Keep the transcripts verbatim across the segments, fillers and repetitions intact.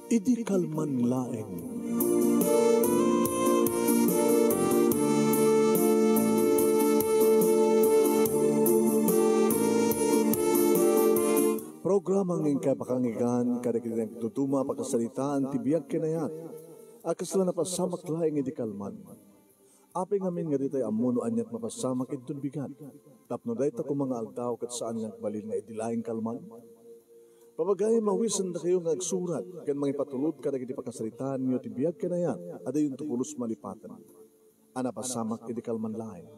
Idi kalman laeng. Programa nga inkay pakangigan kadagiti nagduduma a pakasaritaan ti biag ken ayat a kasla napasamak laeng idi kalman. Apay ngamin nga ditay ammo no aniat mapasamak inton bigat, tapno dayta koma nga aldaw ket saan nga agbalin nga idi laeng kalman? Pabagayem, mawisendakayo nga agsurat ken mangipatulod kadagiti pakasaritaanyo ti biag ken ayat a diyonto pulos malipaten a napasamak idi kalman laeng.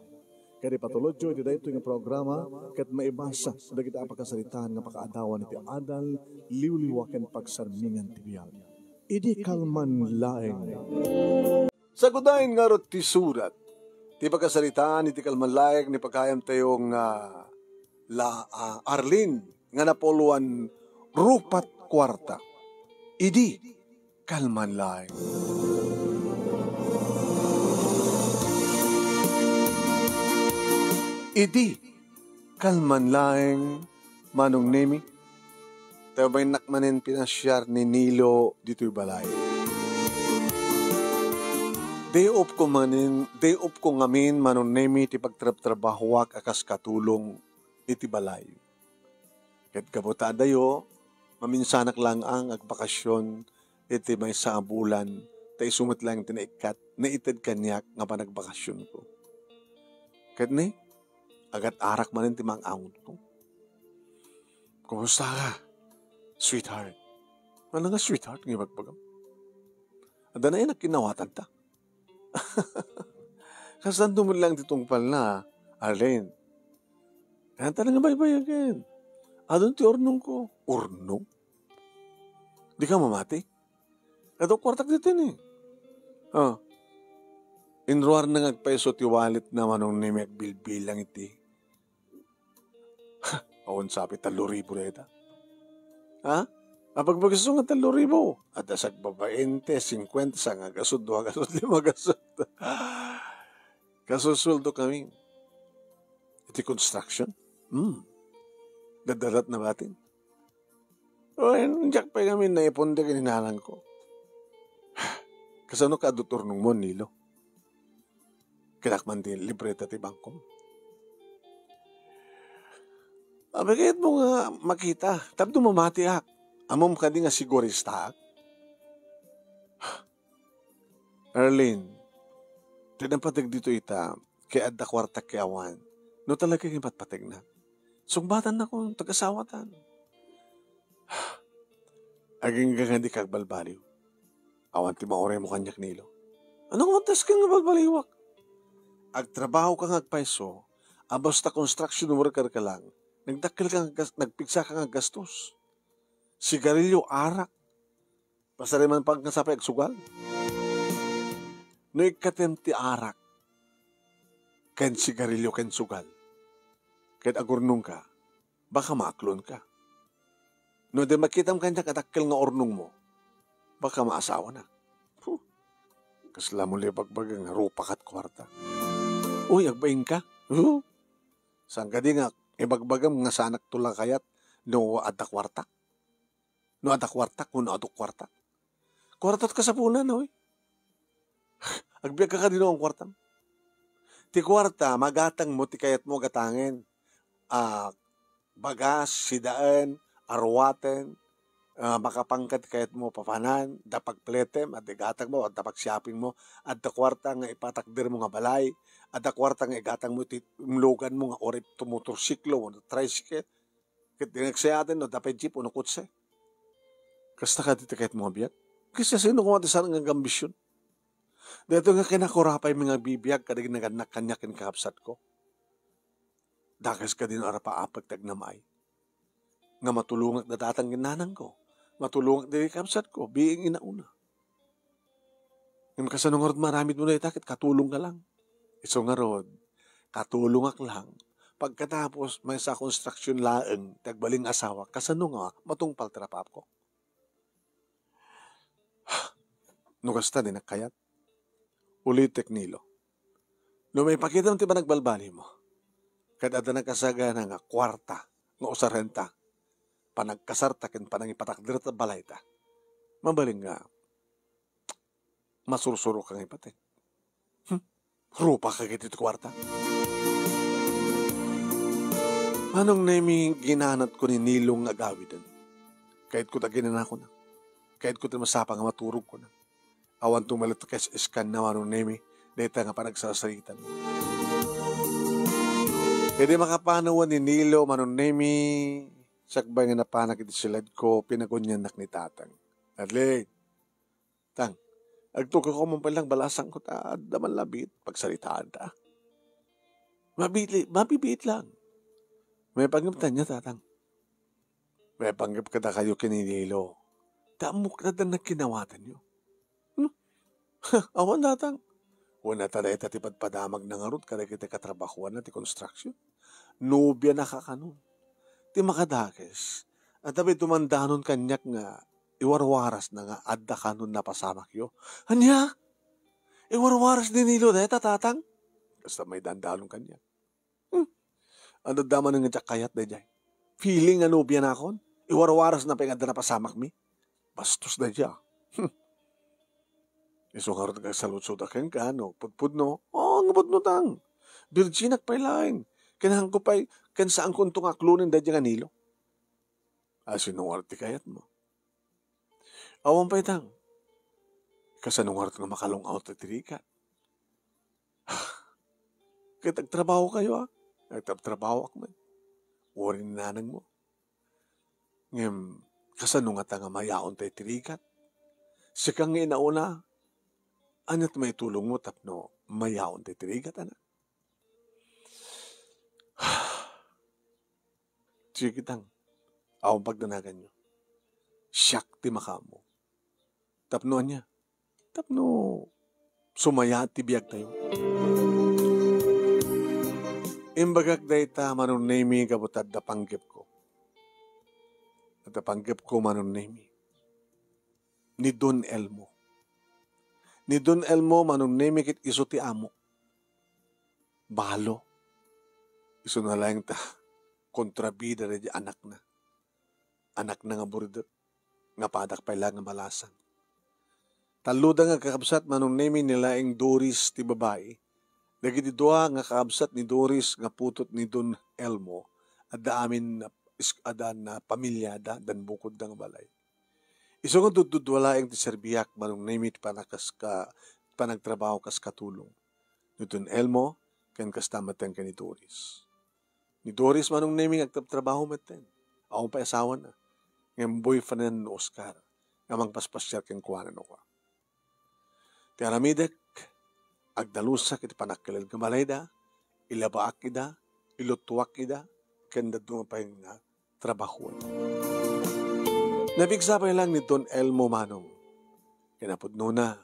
Ket ipatulodyo iti daytoy nga programa ket maibasa dagiti a pakasaritaan nga pakaadawan iti adal, liwliwa ken pagsarmingan ti biag. Idi kalman laeng. Sagudayen ngarud ti surat ti pakasaritaan iti kalman laeng ni pagayamtayo nga la, ah, Arlene nga napuluan rupat kuarta. Idi kalman laeng. Idi kalman laeng, Manong Nemi. Tayo baynnak manen pinasiar ni Nilo ditoy balay. Day off ko manen, day off ko ngamin, Manong Nemi, ti pagtrabtrabahoak a kas katulong iti balay. Ket gapu ta adayo, maminsanak lang ang agbakasyon iti maysa a bulan, ta isu met lang ti naikkat, naited kaniak nga panagbakasyonko. Ket ni, agat-arak manen ti mang-awngotko. "Kumusta ka, sweetheart?" Ano nga sweetheart nga ibagbagam? Adda na inakinawatan ta. Kasanto met lang ti tungpalna, Arlene. Kayat ta nga baybayagen. Adun ti urnongko. Urnong? Di ka mamati? Adu kuartak ditoy ni. Ah. Inruarna nga agpayso ti walletna, Manong Nemi, agbilbilang iti. Awan sabi, tallo ribu dayta. Ha? Apagbagso nga tallo ribu. Adda sagbabaente, singkuenta, sanga gasut, dua gasut, lima gasut. Kasusueldo kami. Iti construction? Hmm. Daddalat na batin. O, en, diak pay kami naipon di kininanangko. Kasano ka adu ti urnongmo, Nilo? Kinak man ti libreta ti bangkom. Abigat mo nga makita, tapno mamatiak. Ammom kadi nga siguristaak? Arlene, ti napateg ditoy ita, ket adda kuartak ket awan. No talaga nga patpategna. Sungbatan na kun, tag-asawatan. Agingga nga di ka agbalbaliw. Awan ti mauraymo kaniak, Nilo. Ano nga tas ka nga balbaliwak? Agtrabaho ka nga agpayso, a basta construction worker ka lang, nagdakkel ka nga gas-, nagpigsa ka nga gastos. Sigarilyo, arak. Pasariman pag nga sapay agsugal. No ikkatem ti arak, ken sigarilyo ken sugal, ket agurnong ka, baka maaklon ka. No di makitam kaniak a dakkel nga urnongmo, baka maasawana. Huh. Kasla mo la ibagbaga nga rupa ket kuarta. Uy, agbain ka? Huh? Saan kadi nga ibagbagam nga saanak to la kayat no adda kuarta? No adda kuartak, no adu kuartak. Kuartat kasapulan, oy. Agbiag ka kadi no ang kuartam. Ti kuarta, magatangmo ti kayatmo gatangen. Ah, bagas, sidaen, aruaten, ah, makapangka ti kayatmo papanan, adda pagpletem, adda igatangmo, adda pagsiapingmo, adda kuarta nga ipatakdermo nga balay, adda kuarta nga igatangmo iti imluganmo nga uray ti motorsiklo wenno tricycle. Ket di nagsayaten no adda pay jeep wenno kotse. Kasta kadi ti kayatmo nga biag? Ket siasino koma ti saan nga agambisyon? Daytoy nga kinakurapaymi nga agbibiag kadagiti nagannak kaniak ken kakabsatko. Dakes kadi no arapaapek ti agnamaay. Nga matulongak datang ken nanangko. Matulongak dagiti kakabsatko, being inauna. Ngem kasano ngarud maaramidmo dayta ket katulongka lang? Isu ngarud, katulongak lang. Pagkatapos, maysa a construction laeng ti agbalin nga asawa, kasano nga matungpal ti rapaapko? No kasta, dinak kayat. Ulitek, Nilo. No maipakitam ti panagbalbalimo, ket adda nakasagana nga kuarta nga usarenta, panagkasarta ken panangipatakderta balayta, Mabalin nga, masursuroka nga ipateg. Hmm? Rupaka iti kuarta. Manong Nemi, ginanatko ni Nilo nga agawiden. Kayatko ta ginanakona. Kayatko ta masapa nga maturogkona. Awan tumalit kes iskan na Manong Nemi, dayta nga panagsarsaritan. Idi makapanawan ni Nilo, Manong Nemi, sakbay nga napanak iti siledko, pinaguniannak ni Tatang. Adli, Tang, agtugaw ka man pay lang balasangko ta adda man labit pagsaritaan ta. Mabili-, mabibiit lang. Maipanggep ta ania, Tatang. Maipanggep kadakayo ken ni Nilo. Ta ammok ta adda nagkinawatanyo. Hmm? Awan, Tatang. Wen ta dayta ti padpadamagna ngarud kadagiti katrabahoanna ti construction. Nobianaka kanon. Ti makadakes, adda pay dumandanon kaniak nga iwarwarasna nga adda kanon napasamakyo. Ania? Iwarwaras ni Nilo dayta, Tatang? Kasta may dandanon kaniak. Hmm. Adda manen nga diak kayat daydiay. Feeling nga nobianakon. Iwarwarasna pay nga adda napasamakmi. Bastos daydiay. Hmm. Isu ngarud nga agsaludsod a kenka no pudpudno. Oo, nga pudno, Tang. Virginak pay laeng. Kinahangko pay, ken saanko unto nga aklonen daydiay nga Nilo. A, sino ngarud ti kayatmo? Awan pay, Tang. Kasano ngarud nga makalung-aw ti rigat? Ket agtrabahokayo, a? Agtrabtrabahoak met. Uray ni nanangmo. Ngem, kasano ngata nga mayaon tay ti rigat? Sika nga inauna, ania ti maitulongmo tapno mayaon tay ti rigat, anak? Sige, Tang. Awan pagdanaganyo. Siak ti makaammo. Tapno ania? Tapno sumayaat ti biagtayo. Imbagak dayta, Manong Nemi, gapu ta adda panggepko. Adda panggepko, Manong Nemi. Ni Don Elmo. Ni Don Elmo, Manong Nemi, ket isu ti amok. Balo. Isuna laeng ta kontrabida daydi anakna. Anakna nga burdek, nga padak pay laeng nga balasang. Talloda nga kakabsat, Manong Nemi, ni laeng Doris ti babai. Dagiti dua nga kakabsat ni Doris nga putot ni Don Elmo, adda amin na is-, adda na pamilyada, addan bukodda nga balay. Isu nga dududua laeng ti serbiak, Manong Nemi, ti panakas-, ka-, panagtrabaho kas katulong. Ni Don Elmo, ken kasta metten ken ni Doris. Ni Doris, Manong Nemi, nga agtrabtrabaho metten. Awan pay asawana. Ngem boyfriend ni Oscar, nga mangpaspasiar kenkuana no kua. Ti aramidek, agdalusak iti panagkeled nga balayda, ilabaak ida, ilutuak ida, ken dadduma pay nga trabahoen. Napigsa pay lang ni Don Elmo, Manong. Kinapudnona,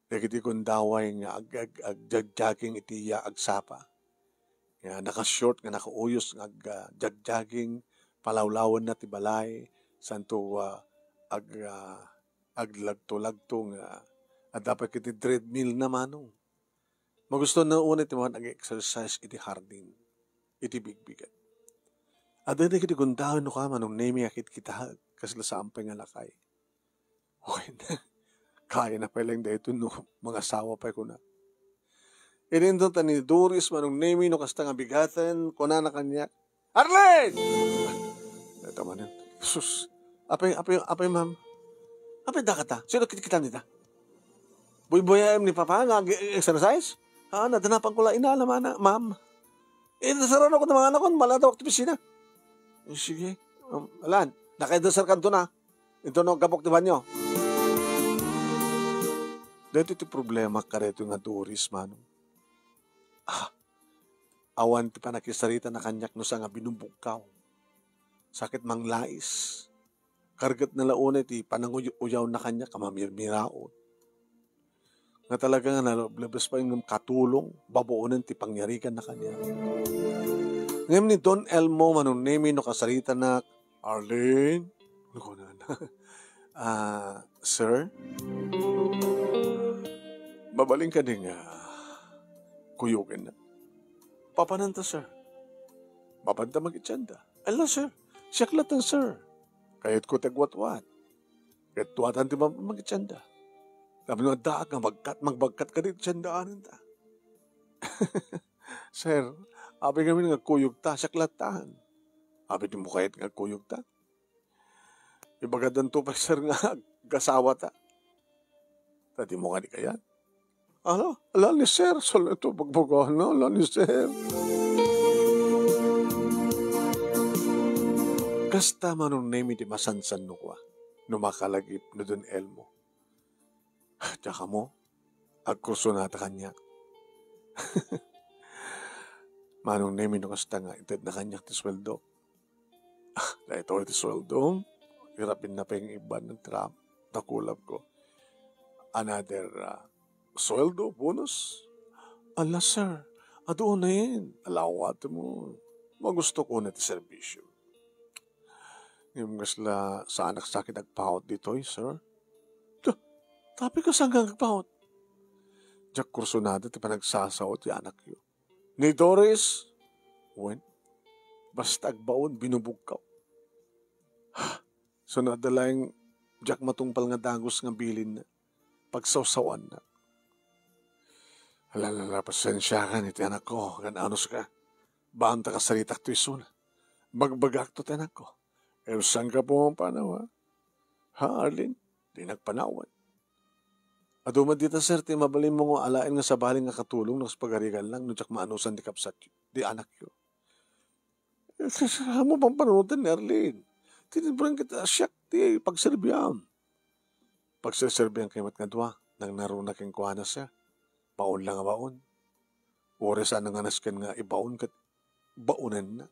dagiti gundaway nga ag-, ag-, agjagjaging iti ya agsapa. Nga naka-short, nga nakauyos, nga ag-, ah, jagjaging, palawlawenna ti balay, santo, ah, ag-, ah, aglagto-lagto nga adda pay iti treadmill na, Manong. Magusto na unay ti mapan ag-exercise iti hardin, iti bigbiget. Adda dagiti gundaway no kua, Manong Nemi, a kitkitaek, kasla saan pay nga lakay. Wen, kayana pay laeng daytoy no mangasawa pay kuna. Idi inton ta ni Doris, Manong Nemi, no kasta nga bigaten, kunana kaniak, "Arlene!" Dayta manen. Sus, apay, apay, apay, ma'am? Apay dakata? Sino kitkitam dita? Buybuyaem ni Papa nga ag-exercise? Ah, nadanapan ko la inala, mana, ma'am. Eh, nasaran ako ng mga anak ko, maladaw ako sa pisina. Eh, sige. Um, alan, nakaidasar kanto na. Ito no, gabok ti banyo. Dito ti problema ka dito nga Doris, Manong. Ah, awan ti panakisarita na kaniak no sa nga binumbugkaw. Sakit manglais. Karget na la unay ti pananguyaw na kaniak a mamirmiraot. Nga talaga nga nalablabes pay ngem katulong, babaonen ti pangyarigan na kaniak. Ngem ni Don Elmo, Manong Nemi, no kasaritanak, "Arlene?" Kunana. "Ah, sir? Mabalin kadi nga kuyogen na?" "Papananta, sir." "Mapanta makitianda?" "Ala, sir. Siak latta, sir. Kayatko ti agwatwat." Ket duatan ti mapammagitianda. Tapno addaak nga bagkat, magbagkat kadi ti tiendaanenta. "Sir, apay ngamin nga agkuyogta, siak lattan." "Apay dimo kayat nga agkuyogta?" "Ibagadanto pay, sir, nga agasawata." "Ta dimo kadi kayat?" "Ala, ala ni sir, saan ito pagpagana, ala ni sir." Kasta Manong Nemi ti masansanno kua no makalagip no don Elmo. Diak ammo, agkursunada kaniak. Manong Nemi, no kasta nga itedna kaniak ti sueldo. "Ah, daytoy ti sueldom?" Irapinna pay nga ibban ti ram-, nakulapko. "Another, ah, sueldo, bonus?" "Ala, sir, adu unayen, alawatmo. Magusto ko na ti serbisyo. Ngem kasla saanak sa ket agpawat ditoy, sir." "Ta, tapay kasano nga agpawat?" "Diak kursunada ti panagsasao ti anakyo. Ni Doris, wen, basta agbaon, binubugkaw. Saan a laeng diak matungpal nga dagus nga bilinna, pagsawsawanna." "Ala, ala, ala, pasensiakan iti anakko, ken anuska. Baan ta kasaritak to isuna. Bagbagakto ti anakko. Ket saan ka pumapanaw, ha? Ha, Arlene? Di nagpanawan. Adu met dita, sir, ti mabalinmo nga alaen nga sabali nga katulong no kas pagarigan lang no diak maanusan ti kabsat, ti anakyo." "Eh, sir, sir, ammo pampanunoten ni Arlene. Tinibran ket siak ti pagserbiam." "Pagserserbiankayo met nga dua, nangnaruna kenkuana, sir. Baon lang a baon. Uray saan nga nasken nga ibaon ket baonenna.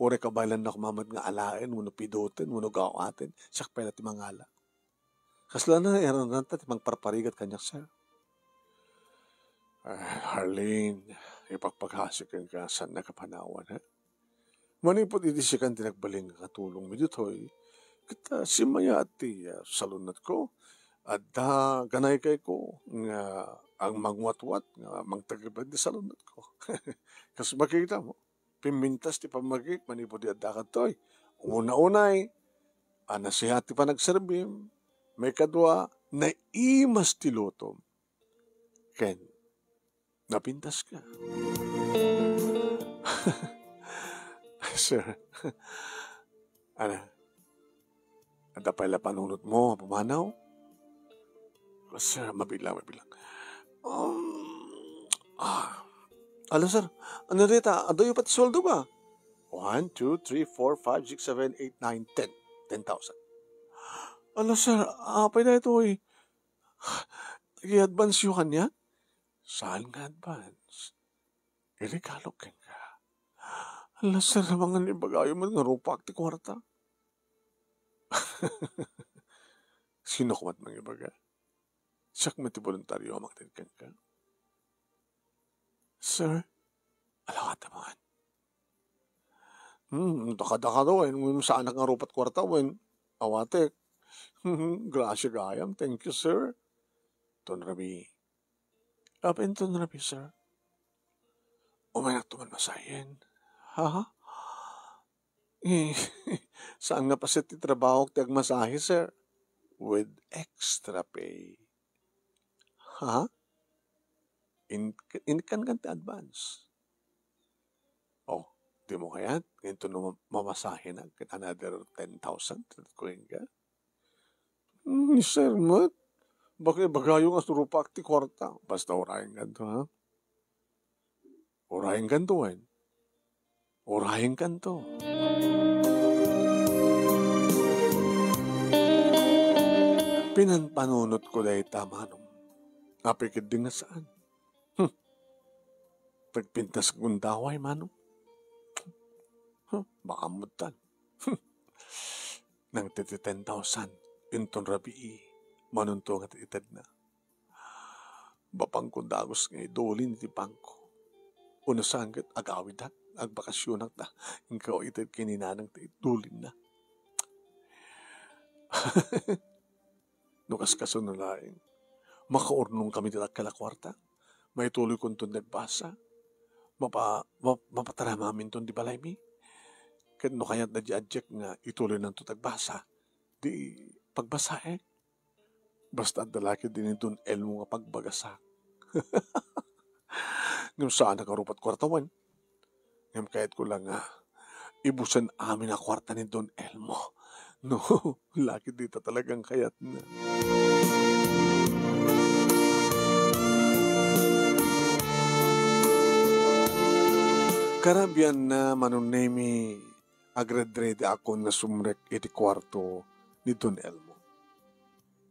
Uray kabaelanna koma met nga alaen wenno pidoten wenno gaw-aten, siak pay la ti mangala. Kasla nayarananta ti mangparparigat kaniak, sir." "Ah, Arlene, ipakpakasik kenka, saannaka panawan, ha? Manipud idi sikan ti nagbalin nga katulongmi ditoy, ket, ah, simmayaat ti, ah, salunetko. Adda ganaykayko nga agmangwatwat nga mangtagiped ti salunetko." "Kas makitamo, pimmintas ti pammagik manipud di addaka ditoy. Una-unay, a nasihat ti panagserbim. Maikadua, naimas ti lutom. Ken napintaska." "Sir, ana, adda pay la panunotmo a pumanaw?" "Sir, mabilang, mabilang. Um, ah, ala, sir, ania dayta? Addayo pay ti sueldo ba?" "One, two, three, four, five, six, seven, eight, nine, ten. Ten thousand." "Ala, sir, apay daytoy? I-advance yo kaniak?" "Saan nga advance? Iregalok kenka." "Ala, sir, amangan ibagayo met nga rupak ti kuarta." "Sino koma ti mangibaga? Siak met ti boluntario a mangted kenka." "Sir, alawat man." "Hmm, dakadakado, wen, wen saanak nga rupak ti kuarta, wen, awatek." "Gracia gayam. Thank you, sir." "Ton Rabi." "Apay ton Rabi, sir?" "Umaynak to man masahen." "Ha? Eh, saan nga paset ti trabahok ti agmasahe, sir? With extra pay." "Ha? In-, inkan kan ti advance?" "Oh, dimo kayat? Ngem no mamasahenak ket another ten thousand, kuyenka." "Hmm, ni sir met. Baka ibagayo nga rupak ti kuarta." "Basta urayenkanto, ha? Urayenkanto, wen. Urayenkanto." Pinanpanunotko dayta, Manong. Apay ketdi nga saan? Hmm. Nagpintas gundaway, Manong. Hmm, baka muttan. Hmm. Nangted ti ten thousand, inton rabii, manunto nga itedna. Mapangko dagus nga idulin iti bangko. Unasan ket agawidak, agbakasionakta, inkaw ited ken ni nanang ti idulinna. No kas-, kasano laeng, makaurnongkami ti dakkel a kuarta. Maituloykonton ti agbasa. Mapa-, ma-, mapataramaminton ti balaymi. Ket no kayatna diay adiak nga ituloynanto ti agbasa, di pagbasaek. Basta adda la ketdi ni Don Elmo nga pagbagasak. Ngem saan a karupat kuarta wen. Ngem kayatko la nga ibusen amin a kuarta ni Don Elmo. No, la ketdi ta talagang kayatna. Karabianna, Manong Nemi, agredrediakon nga sumrek iti kuarto ni Don Elmo.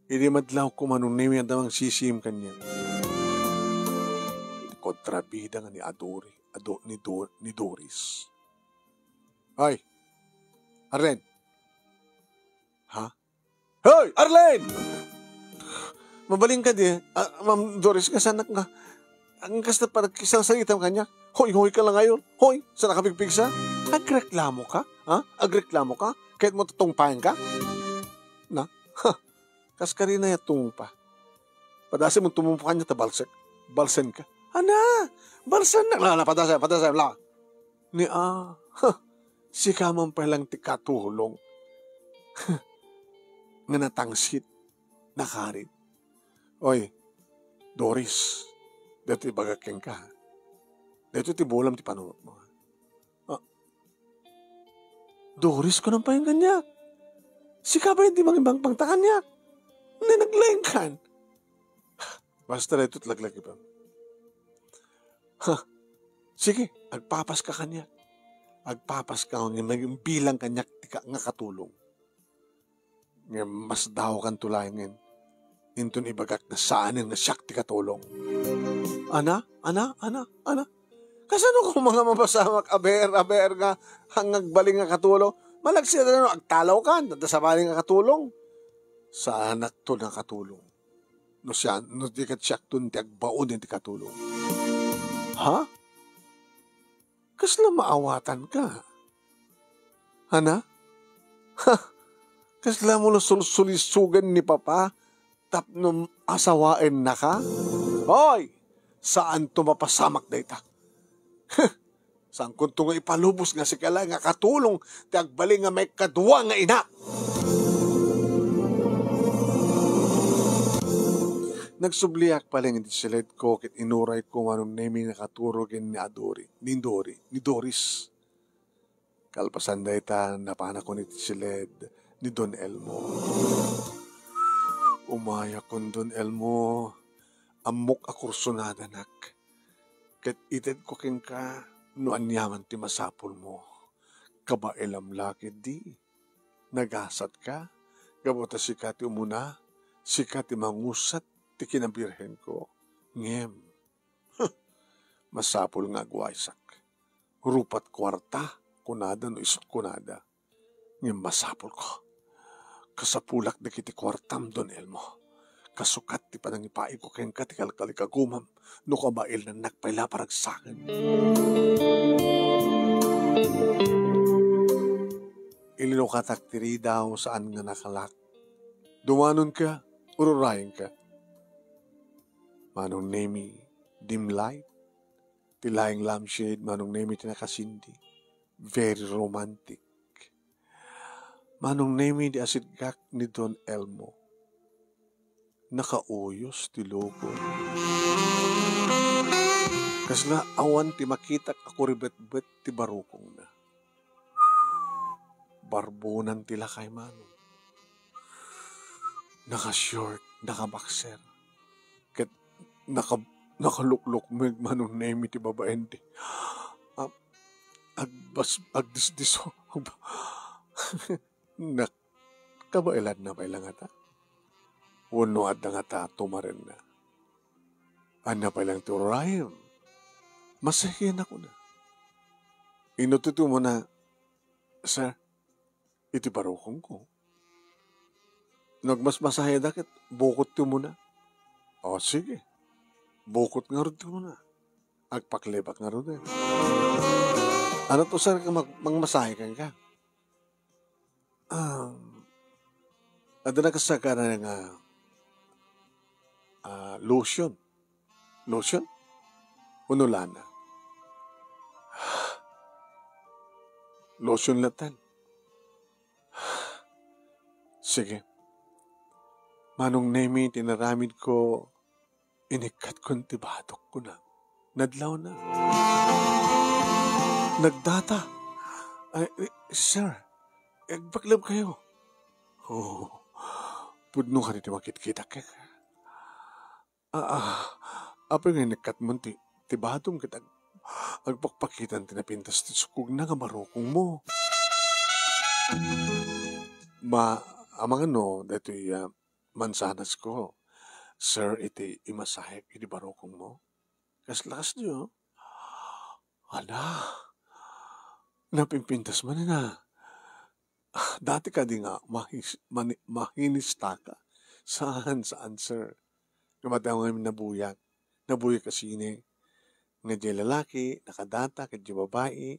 Idi madlawko, Manong Nemi, adda mangsisiim kaniak ti kontrabida nga ni Adori, adu-, ni Do-, ni Doris. Ay, Arlen. Ha? Hoy, Arlen! Mabalinka di, ah, Ma'am Doris, nga sanak nga, ang kasta panagkisangsangita kaniak. Hoy, hoy ka lang ngayon. Hoy, saan ka pigpigsa? Agreklamo ka? Ha? Agreklamo ka? Kayatmo tatungpaenka? Na? Ha? Kas karina ya tungpa. Padasem mo tumungpa kaniak ta balsek. Balsenka. Ana, balsen na. La, la, padasem, padasem, la. Ni, ah, ha, sika man pay lang ti katulong. Nga natangsit, nakarit. Oy, Doris, daytoy ibagak kenka. Daytoy ti bulam ti panunotmo. Ah, Doris, kunam pay kaniak. Sika pay ti mangibangpangta kaniak. Ni naglaingkan. Basta daytoy ti laglagipem. Ha, sige, agpapaska kaniak. Agpapaska ngem imbilang kaniak ti ka-, nga katulong. Ngem masdaokanto laengen inton ibagak nga saanen nga siak ti katulong. Ana? Ana? Ana? Ana? Kasano koma nga mapasamak a beer, a beer nga, nga agbalin nga katulong? Malagsid a no agtalawkan, adda sabali nga katulong. Saanakto nga katulong. No siya, no di ket siakton ti agbaon iti katulong. Ha? Kasla maawatanka? Ana? Ha? Kasla mo sulsulisogen ni Papa tapno asawaennaka? Hoy! Saanto mapasamak dayta. Huh! Saankonto nga ipalubos nga sika la nga katulong ti agbalin nga maikadua nga ina. Nagsubliak pay laeng iti siledko ket inurayko, Manong Nemi, nga katuro ken ni Adori, ni Dori, ni Doris. Kalpasan dayta, napanakon iti siled ni Don Elmo. Umayakon, Don Elmo. Ammok a kursunadanak. Ket itedko kenka no aniaman ti masapulmo. Kabaelam la ketdi. Nagasatka. Gapu ta sika ti umuna, sika ti mangusat ti kinabirhenko. Ngem, huh, masapul nga agwaysak. Rupat kuarta, kunada no isut kunada. Ngem masapulko. Kasapulak dagiti kuartam, Don Elmo. Kasukat ti panangipaayko kenka ti kalkalikagumam no kabaelannak pay la paragsaken. Ilinukatak ti ridaw, saan nga nakalak. Dumanonka, ururayenka. Manong Nemi, dim light. Ti laing lampshade, Manong Nemi, ti nakasindi. Very romantic. Manong Nemi, di asidgak ni Don Elmo. Nakauyos ti lubong. Kasla awan ti makitak a kuribetbet ti barukongna. Barbonan ti lakay, Manong. Naka-short, naka-boxer. Ket naka-, nakaluklukmeg, Manong Nemi, ti babaen ti, ah, agbas-, agdisdiso. Nak-, kabaelanna pay la ngata? Wenno adda ngata tumarenna? Ania pay lang ti urayem? Masahiennak, kuna. Inutotmo na, sir, iti barukongko. No agmasmasahida ket bukot ti umuna. O, sige. Bukot ngarud ti umuna. Agpaklebak ngarud, eh. Ania to, sir, nga mag-, mangmasahe kenka? Um, adda nakasagana nga, ah, lotion. Lotion? Wenno lana? Lotion latta. Sige. Manong Nemi, ti inaramidko, inikkatkon ti badok, kunam. Nadlawna. Nagdata. Ay, eh, sir, agbaklebkayo. Oh, pudno kadi ti makitkitak kenka. Ah, ah, apay nga inikkatmon ti, ti badom ket ag-, agpakpakitan ti napintas ti sukogna nga barukongmo? Ma-, amangan no daytoy, ah, mansanasko, sir, iti imasahek iti barukongmo? Kasla kasdi, oh. Ala, napimpintas manen a. Ah, dati kadi nga mahis-, mani-, mahinistaka? Saan, saan, sir. Nga madi ngamin nabuyak. Nabuyak a sine? Nga diay lalaki, nakadata, ket diay babai,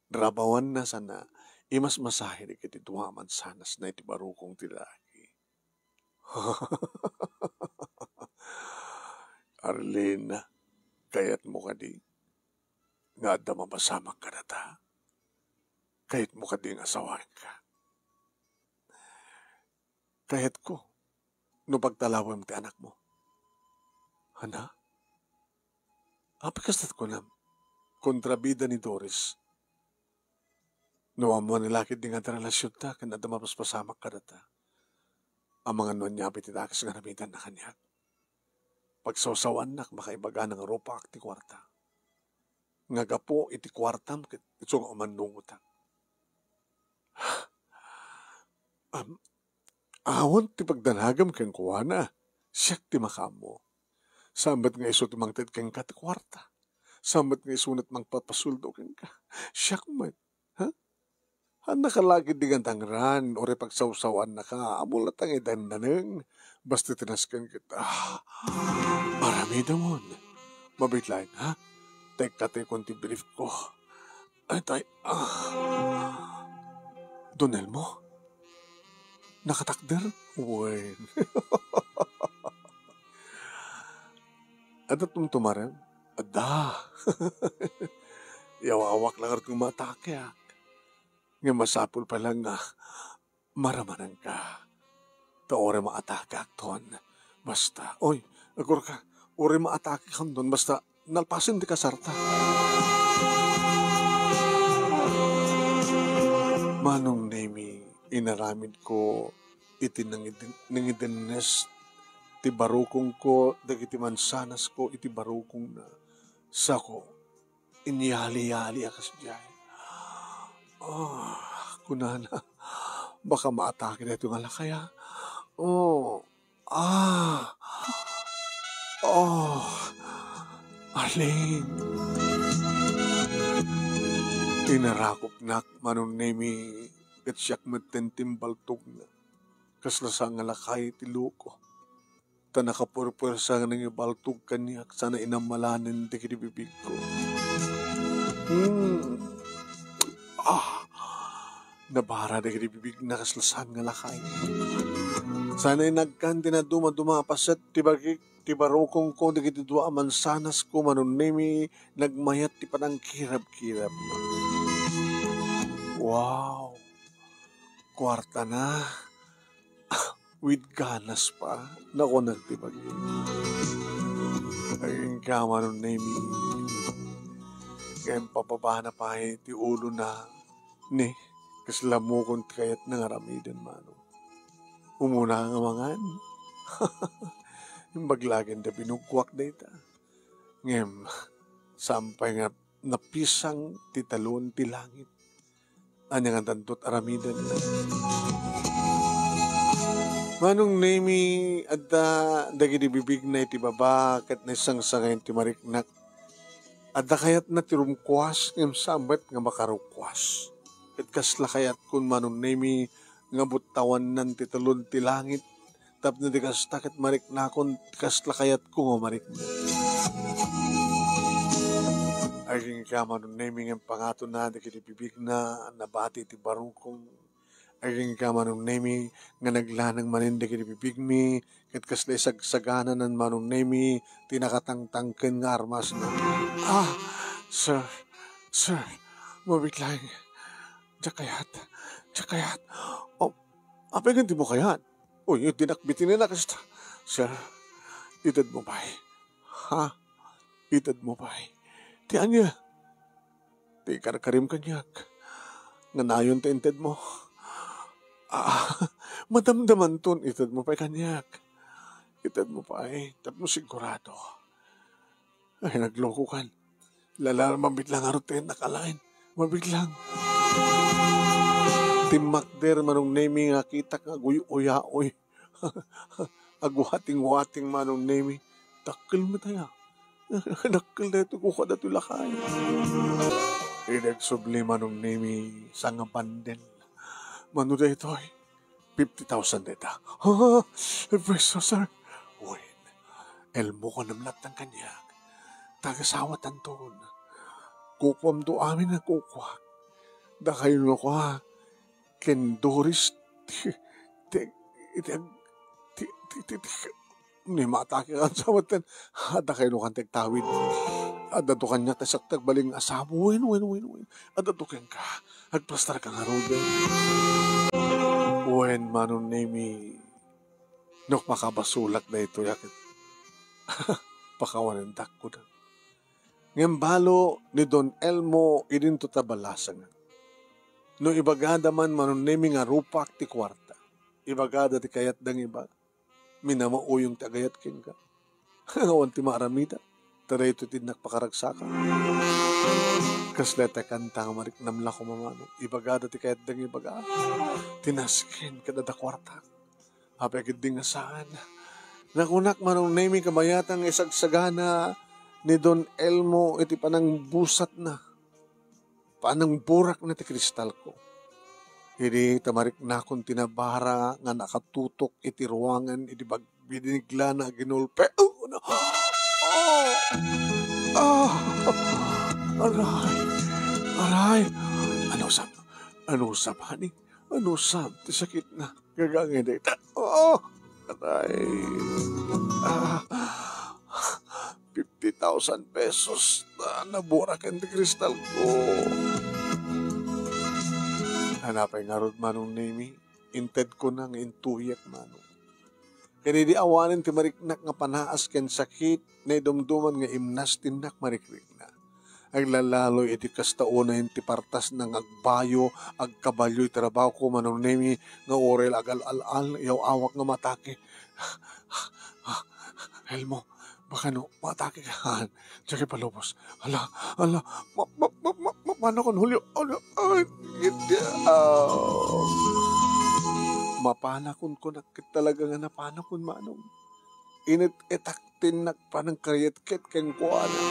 rabawanna sana imasmasahe dagiti dua a mansanasna iti barukong ti lalaki. Arlene, kayatmo kadi nga adda mapasamak kadata? Kayatmo kadi nga asawaenka? Kayatko no pagtalawem ti anakmo. Hana? Apay kasta ti kunam? Kontrabida ni Doris. No ammoan ni lakay di nga adda relasionta ken adda mapaspasamak kadata, amangan no ania pay ti dakes nga aramidenna kaniak. Pagsawsawaannak, makaibaga nga rupaak ti kuarta. Nga gapu iti kuartam ket isu nga umannungotak. Am-, awan ti pagdanagam kenkuana. Siak ti makaammo. Saan met nga isu ti mangted kenka ti kuarta. Saan met nga isu met mangpapasuldo kenka. Siak met. Ha? Haannaka la ketdi nga dangran, uray pagsawsawaannaka, ammo latta nga idannaneng. Basta ti nasken ket, ah, aramidemon. Mabiit laeng, ha? Tekkatekon ti brief ko. Ay, tay, ah. Don Elmo? Nakatakder? Wen. Adda tumtumarem? Adda. Yawawak la ngarud nga maatakeak. Ngem masapul pay la nga maramananka. Ta uray maatakeakton, basta, oy, agurka, uray maatakeakton, basta nalpasen ti kasarta. Manong Nemi, inaramidko iti nangid-, nangidennes ti barukongko dagiti mansanasko iti barukongna. Sako, inyali-yali a kasdiay. Ah, kunana, baka maatake daytoy nga lakay, ah. Oh, ah, oh, Arlene. Inarakupnak, Manong Nemi, ket siak metten ti imbaltogna. Kasla saan nga lakay ti loko. Ta nakapuerpuersa nga nangibaltog kaniak sana inamalanen dagiti bibigko. Hmm. Ah! Nabara dagiti bibigna kasla saan nga lakay. Sana inagkan ti nadumaduma a paset ti bagik ti barukongko dagiti dua a mansanasko, Manong Nemi, nagmayat ti panangkirabkirab. Wow! Kuartana. With ganas pa, nakunak ti bagi. Ay, inka, Manong Nemi. Ngem pababana pay ti ulona, ne, kasla mukon ti kayatna nga aramiden, Manong. Umuna nga mangan. Imbag la ken ta binuggoak dayta. Ngem, saan pay nga napisang ti talon ti langit. Ania nga dandot aramiden? Manong Nemi, adda dagiti bibigna iti baba ket naisangsangayen ti mariknak. Adda kayatna ti rumkuas ngem saan met nga makarukkuas. Ket kasla kayatkon, Manong Nemi, nga buttawannan ti talon ti langit tapno di kasta ket mariknakon ti kasla kayatko nga marikna. Agingga, Manong Nemi, ngem pangatonna dagiti bibigna a nabati ti barukong. Agingga, Manong Nemi, nga naglanang manen dagiti bibigmi ket kasla isagsagananan, Manong Nemi, ti nakatangtangken nga armasna. Ah, sir, sir, mabiit laeng. Diak kayat, diak kayat. Oh, apay nga dimo kayat? Uy, dinak bitinen a kasta. Sir, itedmo pay. Ha? Itedmo pay. Ti ania? Ti karkarim kaniak. Nga nayon ti intedmo. Ah, madamdamanton, itedmo pay kaniak. Itedmo pay, tapno sigurado. Ay, naglokokan. Lala, mabitlang ngarud ti nakalain. Mabitlang. Timmakder Manong Nemi nga kitak nga aguy-uyaoy. Agwating-wating Manong Nemi. Dakkel met aya. Dakkel daytoy kukua daytoy lakay. Idi agsubli Manong Nemi, sanga bandel. Mano daytoy? Fifty thousand dayta. Ha? Peso, sir? Wen, Elmo, kunam latta kaniak. Tagasawatanton. Kukuamto amin a kukuak. Dakayo no kua, ken Doris, ti, ti, ti, ti, ti, ti, ti, ni matake kan sawaten. Adda kayo no kan ti agtawid. Adda to kaniak ti saktak baling asamo. Wen, wen, wen, wen. Adda to kenka. Agplastar ka ngaruden. Wen, Manong Nemi, no makabasolak daytoy a ket pakawanendak, kuna. Ngem balo ni Don Elmo idinto ta balasangan. No ibagada man Manong Nemi nga rupak ti kuarta, ibagada ti kayatda nga ibaga. Minamauyong ti agayat kenka. Awan ti maaramida. Ta daytoy ti innak pakaragsakan. Kasla ti kanta nga mariknam la koma, Manong. Ibagada ti kayatda nga ibaga. Ti nasken ket adda kuarta. Apay ketdi nga saan? Nakunak, Manong Nemi, kabayatan nga isagsagana ni Don Elmo iti panangbusatna. Panangburakna ti kristalko. Idi ta mariknakon ti nabara nga nakatutok iti ruangan idi bag-, biniglana a ginulpe. Oh, no. Oh! Ah! Aray! Aray! Anusam? Anusam, honey? Anusam ti sakitna? Gagangay dayta. Oh! Aray! Ah! Fifty thousand pesos na naburaken ti kristalko. Hanapay ngarud, Manong Nemi, intedkona nga intuyak, Manong. Ken idi awanen ti mariknak nga panaas ken sakit, naidumduman nga imnas ti innak marikrikna. Aglalaloy iti kasta unay ti partasna nga agbayo, agkabalio iti trabahoko, Manong Nemi, nga uray la agal-al-al, yaw-awak nga matake. Elmo, baka no, matake ka. Diak ipalubos. Ala, ala, ma-, ma-, ma-, ma-, mapanakon, Julio. Ala, ay, hindi, ah. Mapanakon ko, nakit talaga nga napanakon, Manong. Init-itak ti innak panangkariatket kenkuana.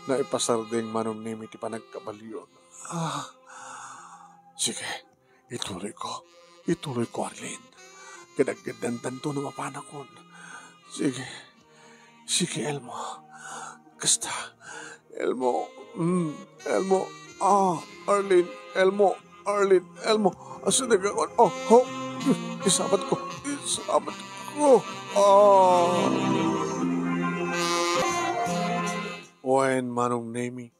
Naipasardeng Manong Nemi ti panagkabalion. Ah, sige, ituloy ko. Ituloy ko, Arlene. Kadagdagantanto no mapanakon. Sige. Sige, Elmo. Kasta. Elmo. Mm, Elmo. Ah, Arlene. Elmo. Arlene. Elmo. Asideg akon. Oh, oh. Isabat ko. Isabat ko. Ah. Wen, Manong Nemi.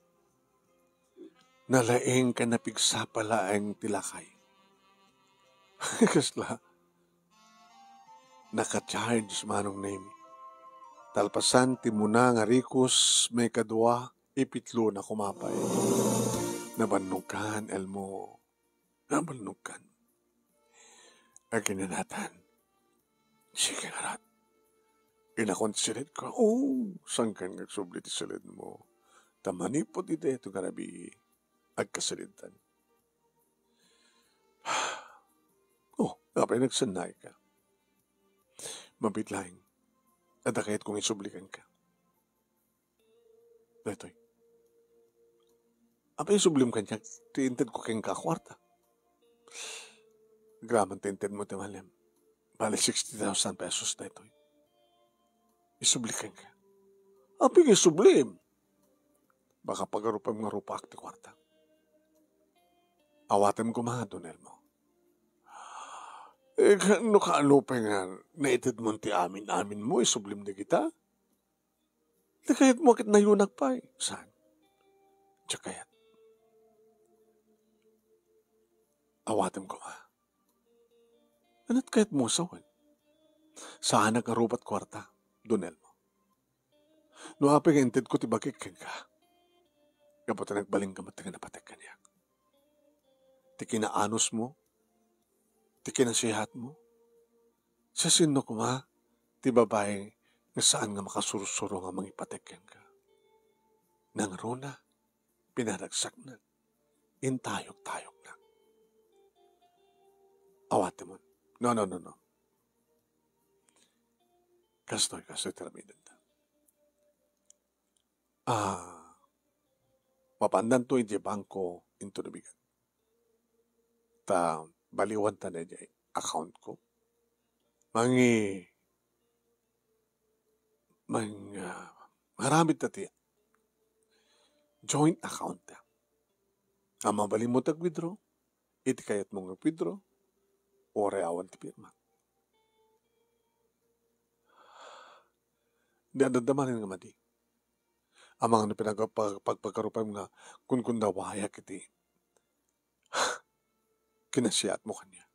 Nalaing ken napigsapa laeng ti lakay. Kasla, naka-charge, Manong Nemi. Talpasan ti muna nga rikos, maikadua, ipitlona koma pay. Nabannogkan, Elmo. Nabannogkan. Aginanatan. Sige ngarud. Inakon ti siled ko. Oh, sangkan nga agsubli ti siledmo. Ta manipud iti daytoy nga rabii, agkasilidan. Oh, apay nagsannay ka? Mabiit laeng. Adda kayat kong isubli kenka. Daytoy. Apay isublim kaniak ti intedko kenka a kuarta? Agraman ti intedmo ti malem. Bali sixty thousand pesos daytoy. Isubli kenka. Apay isublim? Baka pagarupem nga rupak ti kuarta. Awatem koma, Don Elmo. Eh, ka-, no kaano pay nga naitedmon ti amin-aminmo, isublim dagita? Ti kayatmo ket nayonak pay. Saan? Diak kayat. Awatem koma. Ania ti kayatmo a sawen? Saanak nga rubat kuarta, Don Elmo. No apay nga intedko ti bagik kenka, gapu ta nagbalinka met nga napatek kaniak. Ti kinaanusmo, ti kinasihatmo, siasino koma ti babai nga saan nga makasursuro nga mangipatek kenka? Nangruna, pinaragsakna, intayok-tayokna. Awatemon. No, no, no, no. Kastoy, kastoy ti aramidenta. Ah, mapandanto iti bangko inton umigan. Ta baliwanta daydiay account ko. Mangi-, mang-, ah, mangaramid ta ti joint account ta. A mabalinmo ti ag-withdraw, iti kayatmo nga ag-withdraw, uray awan ti pirma. Di adda manen nga madi. Amangan no pinag-, pag-, pagpagarupaem nga kunkundawayak iti kinasiatmo kaniak.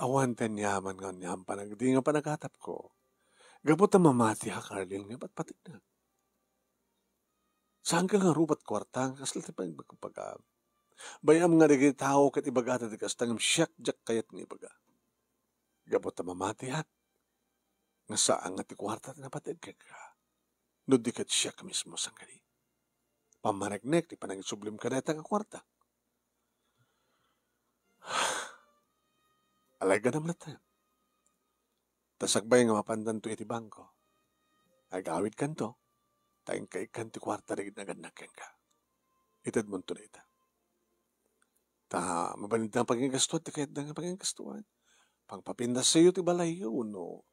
Awan ti aniaman nga anian panag-, di nga panagatapko. Gapu ta mamatiak, Arlene, nga patpategnak. Saanka nga rubat kuarta nga kasla ti pagbaga. Bay-am nga dagiti tao ket ibagada ti kasta ngem siak diak kayat nga ibaga. Gapu ta mamatiak, nga saan nga ti kuarta ti napateg kenka. No di ket siak mismo sangkadi. Pammaneknek ti panangisublim kadayta nga kuarta. Alayganam latta. Ta sakbay nga mapandanto iti bangko, agawidkanto, ta inka ikkan ti kuarta dagiti nagannak kenka. Itedmonto dayta. Ta mabalinda nga paginggastuan ti kayatda nga paginggastuan. Pangpapindasayo ti balayyo, no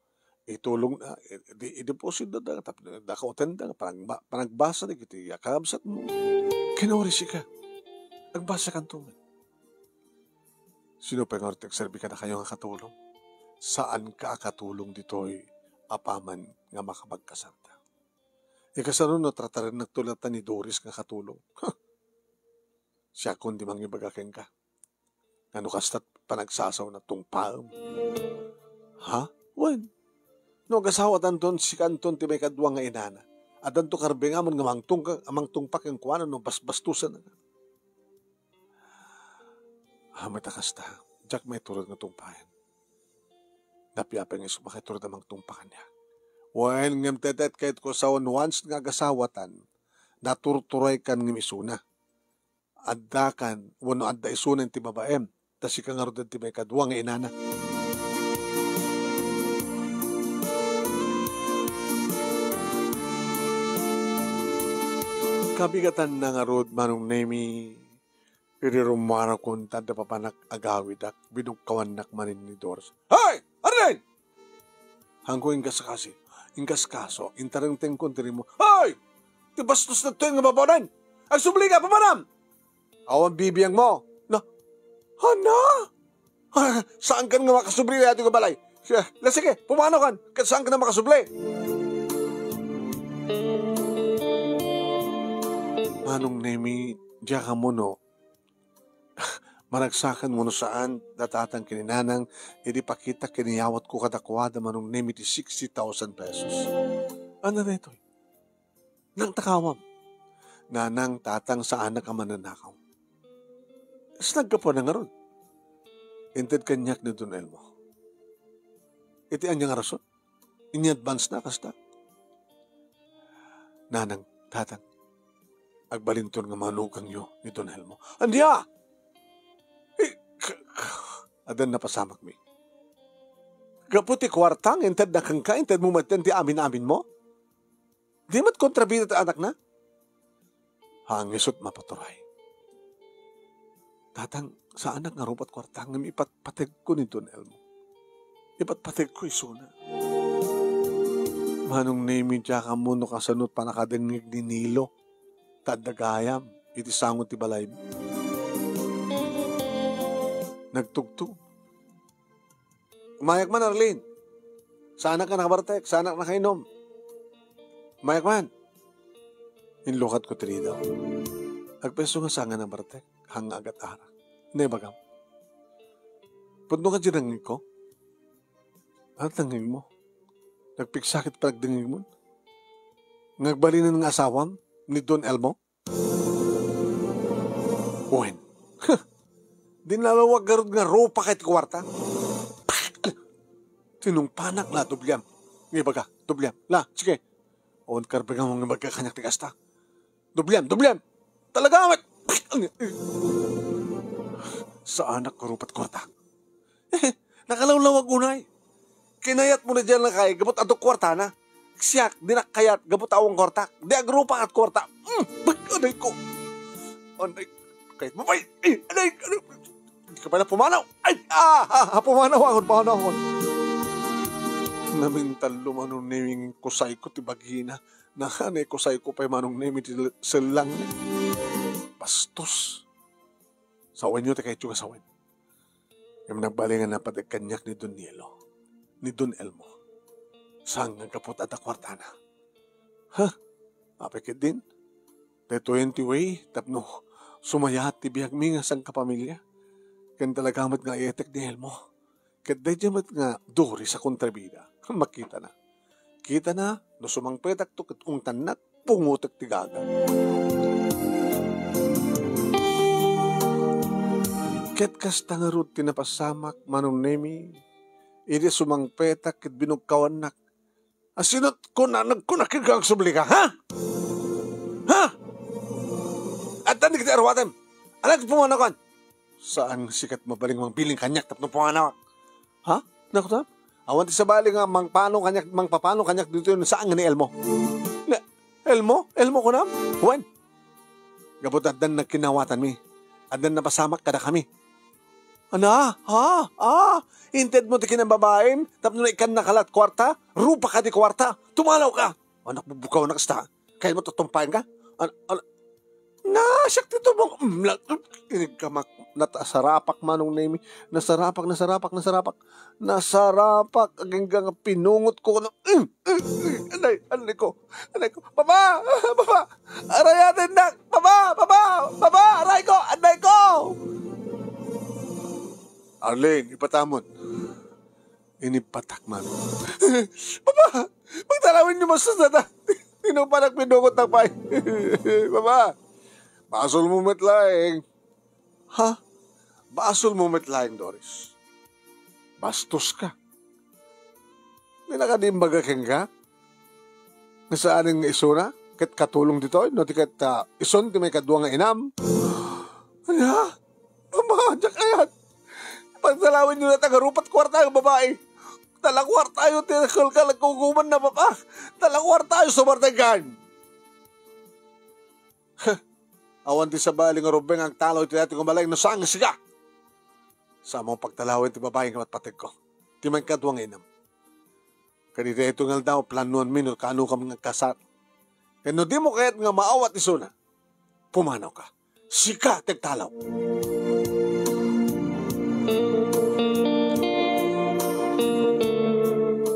itulong na, i-, di-, idepositda da, tapno dakawtenda nga panagba-, panagbasa dagiti kakabsatmo. Ken uray sika, agbasakanto met. Sino pay ngarud ti agserbi kadakayo nga katulong? Saanka a katulong ditoy apaman nga makapagkasarta. Ikasano no tratarennakto latta ni Doris nga katulong? Siakon ti mangibaga kenka. Nga no kasta't panagsasaona, tungpaem. Ha? Wen. No agasawatanton, sikanton ti maikadua nga inana. Addanto karbingamon nga mangtungka-, mangtungpa kenkuana no basbastosenna. Amet a kasta, diak maiturod nga tungpaen. Napiapay nga isu makaiturod a mangtungpa kaniak. Wen, ngem tetet kayatko a sawen, once nga agasawatan, naturturaykan ngem isuna. Addakan, wenno adda isuna ti babaem, ta sika ngarud ti maikadua nga inana. Kabigatanna ngarud, Manong Nemi, idi rummuarakon ta adda papanak agawidak, binukkawannak manen ni Doris. Hoy! Arnel! Hanko inkaskasi, inkaskaso, intarengtengkon ti rimmuar. Hoy! Ti bastos daytoy nga babaonen! Agsublika, papanam! Awan bibiangmo. Na, ania? Ah, saankan nga makasubli daytoy nga balay. Sige, la, sige, pumanokan. Ket saankan nga makasubli. Manong Nemi, diak ammo no maragsakan wenno saan da tatang ken ni nanang idi pakita ken iyawatko kadakuada, Manong Nemi, ti sixty thousand pesos. Ania daytoy? Nangtakawam. Nanang, tatang, saanak a mannakaw. Saan a naggapuana ngarud? Inted kaniak ni Don Elmo. Iti ania nga rason? Ini-advance na kasta. Nanang, tatang, agbalinton nga manukangyo ni Don Elmo. Ania? Eh, k-, k-, addan napasamakmi. Gapu ti kuarta nga intedna kenka, intedmo metten ti amin-aminmo? Di met kontrabida ti anakna? Hangisut mapaturay. Tatang, saanak nga rubat kuarta ngem ipatpategko ni Don Elmo. Ipatpategko isuna. Manong Nemi, diak ammo no kasano ti pannakadengngeg ni Nilo. Ta adda gayam iti sango ti balaymi. Nagtugtog. Umayak man, Arlene. Saanak a nakabartek, saanak a nakainom. Umayak man. Inlukatko ti ridaw. Agpayso nga saan nga nabartek, haan nga agat-arak. Naibagam. Pudno kadi dengngegko? Ania dengngegmo? Nagpigsa ket panagdengngegmon? Nga agbalinen nga asawam ni Don Elmo? Wen. Di nalawag garud nga rupak iti kuarta. Tinungpanak la, dubliam. Nga ibaga, dubliam. La, sige. Awan karbengam nga ibaga kaniak ti kasta. Dubliam, dubliam. Talaga met. Saanak nga rupak kuarta. Nakalawlawag unay. Kinayatmo na diay lakay, gapu ta adu kuartana. Siak, dinak kayat, gapu ta awan kuarta. Di agrupak ti kuarta. Mm, aday ko. Aday, kayat mo, bay. Eh, aday, aday. Di ka pala pumanaw. Ay, ah, ah, ah, pumanaw ako, pumanaw ako. Namintallo Manong Nemi, kusayko ti bagina. Nakanay kusayko pay Manong Nemi ti sellang. Bastos. Sawenyo ti kayatyo nga sawen. Ngem nagbalin nga napateg kaniak ni Don Nielo, ni Don Elmo. Saan nga gapu ta adda kuartana. Ha? Apay ketdin? Daytoyen ti way tapno sumayaat ti biagmi nga sangkapamilya. Ken talaga met nga ayetek ni Elmo. Ket daydiay met nga Doris a kontrabida. Makitana. Kitana, no sumangpetakto ket ungtannak, pungotek ti gaga. Ket kasta ngarud ti napasamak, Manong Nemi, idi sumangpetak ket binugkawannak. Asino kuna, nagkuna ket nga agsublika, ha? Ha? Addan dagiti aruatem. Anak pumanaw kan. Saan nga sika ti mabalin nga mangbilin kaniak tapno pumanawak? Ha? Naku, ta? Awan ti sabali nga mangpano kaniak, mangpapano kaniak ditoy no saan nga ni Elmo. Ne, Elmo? Elmo kunam? Wen. Gapu ta addan nagkinnawatanmi. Addan napasamak kadakami. Ana, ha? Ha? Intedmo ti kinababaim tapno naikannaka la ti kuarta? Rupak ti kuarta? Tumalaw ka! Anak, bubukawnak kasta. Kayatmo tutumpayan ka? An-, an-, na, siak ti tumong-, mm, la-, inigkamak, nasarapak Manong Nemi. Nasarapak, nasarapak, nasarapak. Nasarapak, agingga nga pinungotko. Mm, mm, mm, anay, anay ko. Anay ko. Baba! Baba! Aray, atendak! Baba! Baba! Baba! Aray ko! Anay ko! Arlene, ipatamon. Inipatak man. Baba! Pagtalawenyo, bastos dayta. Tinupanak, pinungotnak pay. Baba! Basolmo met laeng. Ha? Basolmo met laeng, Doris. Bastos ka. Di na kadi imbaga kenka? Nga saanen nga isuna? Ket katulong ditoy? No di ket, ah, isun ti maikadua nga inam? Ania? Ama, diak kayat. Pagtalawenyo dayta nga rupak ti kuarta nga babai. Dala kuartayo ti kalkalagkugumanna, Papa. Dala kuartayo sa bardagan. Heh, awan ti sabali nga rubeng agtalaw iti daytoy nga balay no saan nga sika. Saanmo pagtalawen ti babai nga patpategko. Ti maikadua nga inam. Ket iti daytoy nga aldaw, planoanmi no kaanokam nga agkasar. Ket no dimo kayat nga maawat isuna, pumanawka. Sika ti agtalaw.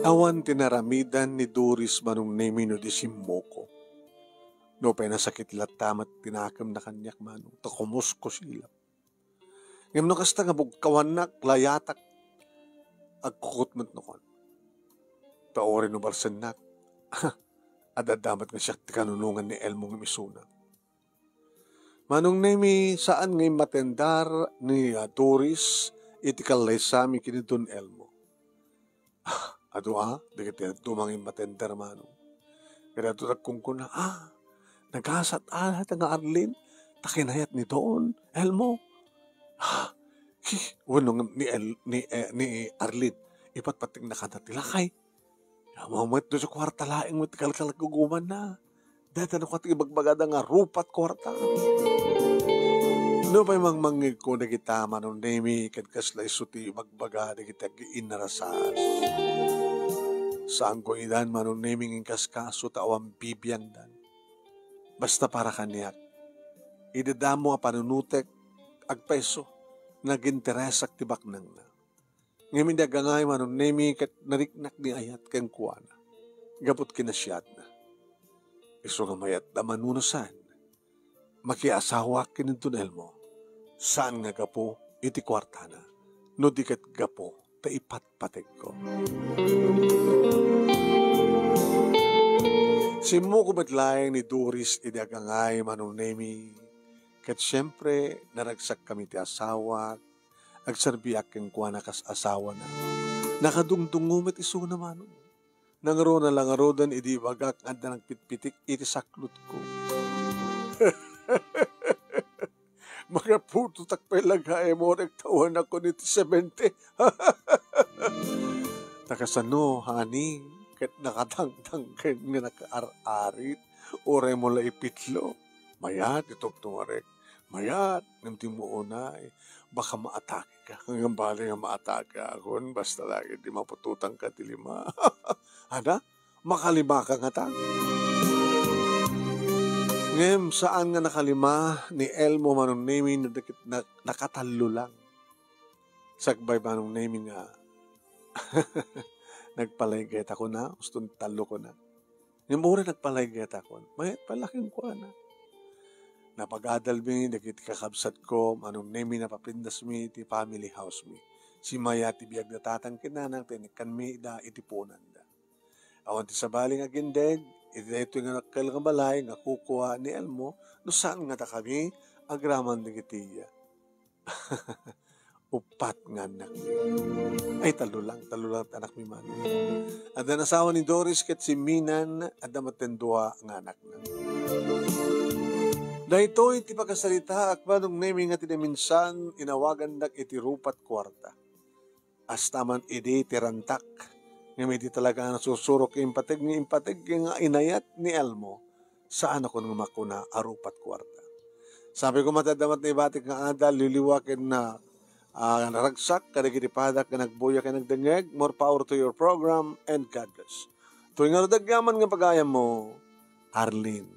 Awan ti naramidan ni Doris Manong Nemi no di simmuko. Nupay nasakit latta met ti nakemna kaniak, Manong, ta kumuskusilak. Ngem no kasta nga bugkawannak, layatak, agkukut met no kuan. Ta uray no balsennak, ad-adda met nga siak ti kanunongan ni Elmo ngem isuna. Manong Nemi, saan nga immatendar ni, ah, Doris iti kallaysami ken ni Don Elmo. Ah, adu a, dagiti dadduma nga immatender, Manong. Kayatko nagkunkuna, "Ah, nagasat a dayta nga Arlene, ta kinayat ni Don Elmo." Ah, hi, wenno ngem ni El-, ni, eh, ni Arlene, ipatpategna kada ti lakay. Ammo met daytoy kuarta laeng met ti kalkalagkugumanna. Dayta no ket ibagbagada nga rupak ti kuarta. Nupay mangmangngegko dagita, Manong Nemi, ket kasla isu ti ibagbaga dagiti ag-inrasar. Saanko idan, Manong Nemi, nga inkaskaso ta awan bibiangdan. Basta para kaniak, idi damo a panunotek, agpayso, naginteresak ti baknangna. Ngem idi agangay Manong Nemi ket nariknak ni ayat kenkuana. Gapu ti kinasiatna. Isu nga mayat a mano no saan. Makiasawaak ken ni Don Elmo. Saan nga gapu iti kuartana. no di ket gapu ta ipatpategko. Simmukop met laeng ni Doris idi agangay, Manong Nemi, ket siempre, naragsakkami ti asawak, agserbiak kenkuana kas asawana. Nakadungdungngo met isuna, Manong. Nangruna la ngaruden idi ibagak nga adda nagpitpitik iti saklotko. Makaputotak pay la gaem, Orek, ta awan akon iti semente. Ta kasano, honey, ket nakadangdanggen nga nakaar-arit, uray mo la ipitlo. Mayat, ituptong Orek. Mayat, ngem di mo unay. Baka maatake ka. Ngem bale nga maatake akon, basta lagi di maputotangka ti lima. Ada? Makalima ka ngata? Ngem saan nga nakalima ni Elmo, Manong Nemi, na dakit-, na-, nakatallo lang. Sakbay, Manong Nemi, nga nagpalaygaytakon, uston tallo ko na. Ngem uray nagpalaygaytakon, mayat pay la kenkuana. Napagadalmi dagiti kakabsatko, Manong Nemi, napapindasmi iti family house mi. Simaya ti biag da tatang ken nanang, ta inikkanmi ida iti punanda. Awan ti sabali nga agindeg iti daytoy nga dakkel nga balay nga kukua ni Elmo no saan nga dakami agraman dagiti iya. Uppat nga annakmi. Ay, tallo lang, tallo lang ti annakmi, Manong. Adda asawa ni Doris ket si Minan, adda metten dua nga annakna. Daytoy ti pakasaritaak, Manong Nemi, nga ti naminsan inawagandak iti rupat kuarta. Hasta man idi ti rantak. Ngem idi talaga nga nasusurok nga impateg nga impateg nga inayat ni Elmo, saanakon nga makuna a rupat kuarta. Sabi ko, matadda met naibatik nga adal, liliwa ken na, ah, naragsak kadagiti padak nga nagbuya ken nagdengngeg. More power to your program and God bless. Toy nga rudagyaman nga pagayam mo, Arlene.